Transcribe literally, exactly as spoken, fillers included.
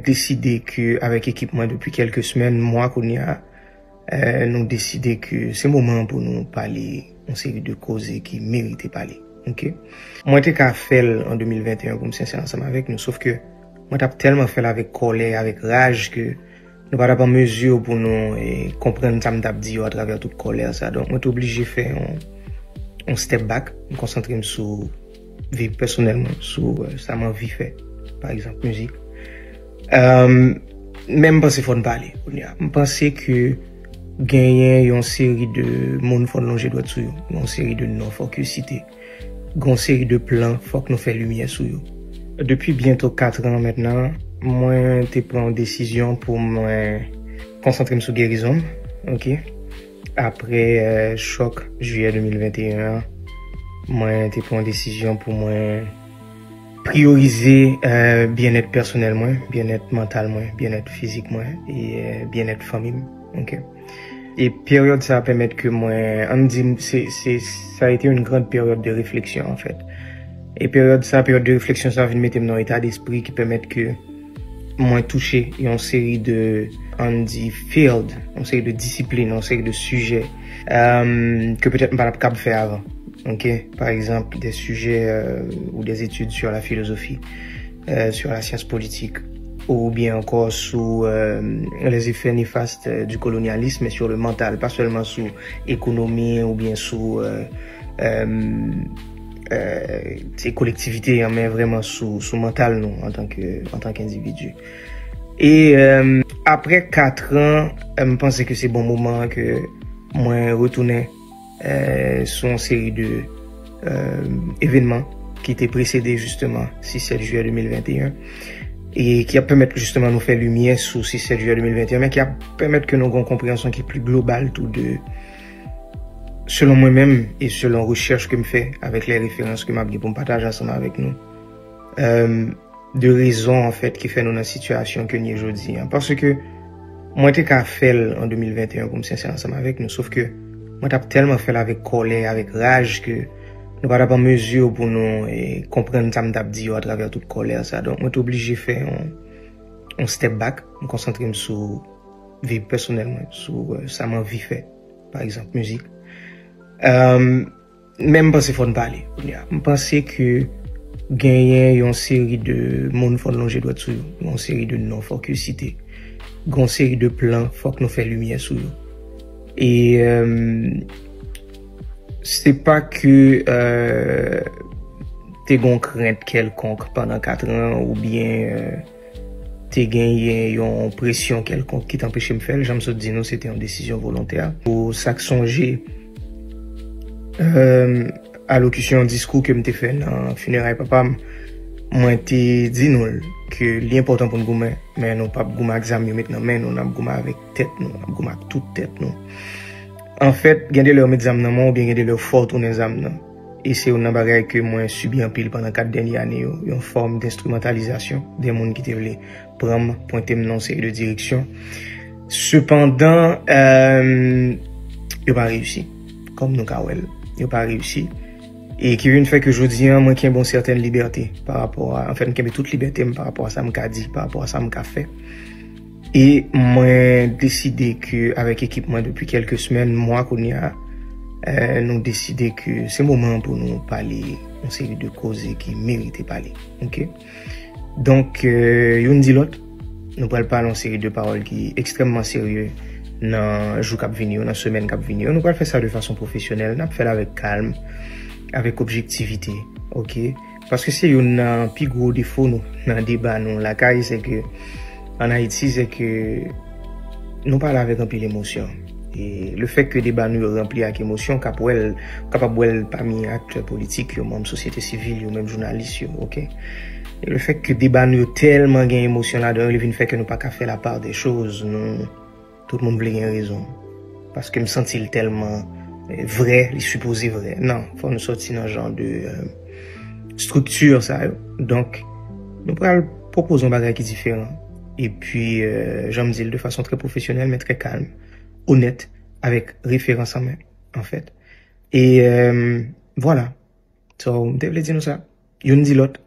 deside ke avèk ekip mwen depi kèlke semèn, mwa kounye a, eh, nou deside ke se moman pou nou pale yon seri de koze ki merite pale. Ok? Mwen te ka fè l an de mil venteyen pou m sensè ansanm avèk nou, sof ke mwen t ap tèlman fè l avèk kòlè, avèk raj ke nou pa t ap an mezi pou nou, eh, konprann sa m t ap di yo atravè tout kòlè sa. Donk, mwen te oblije fè yon, yon step back, m konsantre m sou vi pèsonèl mwen, sou, eh, sa m anvi fè, pa egzanp, mizik. Um, men m panse fò n pale kounye a. M panse ke genyen yon seri de moun fò n lonje dwèt sou yo, yon seri de non fòk yo site, yon seri de plan fòk nou fè limyè sou yo. Depi byento kat an mentnan, mwen te pran yon desizyon pou mwen konsantre m sou gerizon m, ok? Apre, eh, chòk jiyè de mil venteyen an, mwen te pran yon desizyon pou mwen priyorize, eh, byennèt pèsonèl mwen, byennèt mantal mwen, byennèt fizik mwen, e, eh, byennèt fanmi m. Ok? E peryòd sa a pèmèt ke mwen, ann di, se, se, sa a été une grande période de réflexion, en fait. E peryòd sa, peryòd de refleksyon sa vin mete m nan yon eta despri ki pèmèt ke mwen touche yon seri de, ann di, field, yon seri de disiplin, yon seri de sijè, euh, ke petèt m pa t ap kab fè avan. Ok? Pa egzanp, de sijè, euh, ou de etid sur la philosophie, euh, sur la science politique, oubyen ankò sou, euh, les effets néfastes, euh, du colonialisme sur le mental, pa sèlman sou ekonomi oubyen sou, euh, euh, euh, se kolektivite an, men vrèman sou, sou mantal nou antanke, antanke endividi. E, euh, apre kat an, euh, m panse ke se bon moman an ke mwen retounen, euh, sou yon seri de, euh, evenman ki te presede jisteman sis sèt jiyè de mil venteyen e ki ap pèmèt jisteman nou fè limyè sou sis sèt jiyè de mil venteyen, men ki ap pèmèt ke nou gen yon konpreyansyon ki pli global tou de, selon mwen menm e selon rechèch ke m fè avèk lè referans ke m ap gen pou m pataje ansanm avèk nou, euh, de rezon, anfèt, ki fè nou nan sitiyasyon ke n ye jodi an. Paske mwen te ka fè l an de mil venteyen pou m sensè ansanm avèk nou, sof ke mwen t ap tèlman fè l avèk kòlè, avèk raj, ke nou pa t ap an mezi pou nou, eh, konprann sa m t ap di yo atravè tout kòlè sa. Donk, mwen te oblije fè yon, yon step back, m konsantre m sou vi pèsonèl mwen, sou, euh, sa m anvi fè, pa egzanp, mizik. Euh, men m panse fò n pale kounye a. M panse ke genyen yon seri de moun fò n lonje dwèt sou yo, yon seri de non fòk yo site, yon seri de plan fòk nou fè limyè sou yo. E, euh, se pa ke, euh, te gen yon krent kèlkonk pandan kat an oubyen, euh, te genyen yon presyon kèlkonk ki t anpeche m fè l. Jan m sot di nou, se te yon desizyon volontè. Pou sa k sonje, euh, alokisyon, diskou ke m te fè nan fineray papa m, mwen te di nou l ke li enpòtan pou n goumen, men nou p ap goumen ak zam yo met nan men nou, n ap goumen avèk tèt nou, n ap goumen ak tout tèt nou. Anfèt, gen de lè yo met zam nan men w, oubyen gen de lè yo fè w tounen zam nan. E se youn nan bagay ke mwen sibi anpil pandan kat dènye ane yo, yon fòm denstrimantalizasyon de moun ki te vle pran m, pwente m nan yon seri de direksyon. Sepandan, euh, yo pa reyisi, kòm nou ka wè l. Yo pa reyisi. E ki vin fè ke jodi an, mwen kenbe yon sètèn libète pa rapò a, anfèt, m kenbe tout libète m pa rapò a sa m ka di, pa rapò a sa m ka fè. E mwen deside ke avèk ekip mwen depi kèlke semèn, mwa kounye a, eh, nou deside ke se moman pou nou pale yon seri de koze ki merite pale. Ok? Donk, eh, youn di lòt, nou pral pale yon seri de pawòl ki ekstrèmman serye nan jou k ap vini yo, nan semèn k ap vini yo. Nou pral fè sa de fason pwofesyonèl, n ap fè l avèk kalm, avèk objektivite. Ok? Paske se youn nan pi gwo defo nou nan deba nou lakay, se ke, ann Ayiti, se ke nou pale avèk anpil emosyon. E lefètke deba nou yo ranpli ak emosyon, w kap wè l, w kapab wè l pami aktè politik yo, manm sosyete sivil yo, menm jounalis yo, ok? E lefètke deba nou yo tèlman gen emosyon ladan yo, li vin fè ke nou pa ka fè la part des choses, nou, tout moun vle gen rezon. Paske m santi l tèlman, eh, vrè, li sipoze vrè. Non, fò nou sòti nan jan de, eh, estrikti sa yo. Donk, nou pral pwopoze yon bagay ki diferan. Epi, eh, jan m di l, de fason trè pwofesyonèl, men trè kalm, onèt, avèk referans an men, anfèt. E, eh, vwala. So, m te vle di nou sa. Youn di lòt,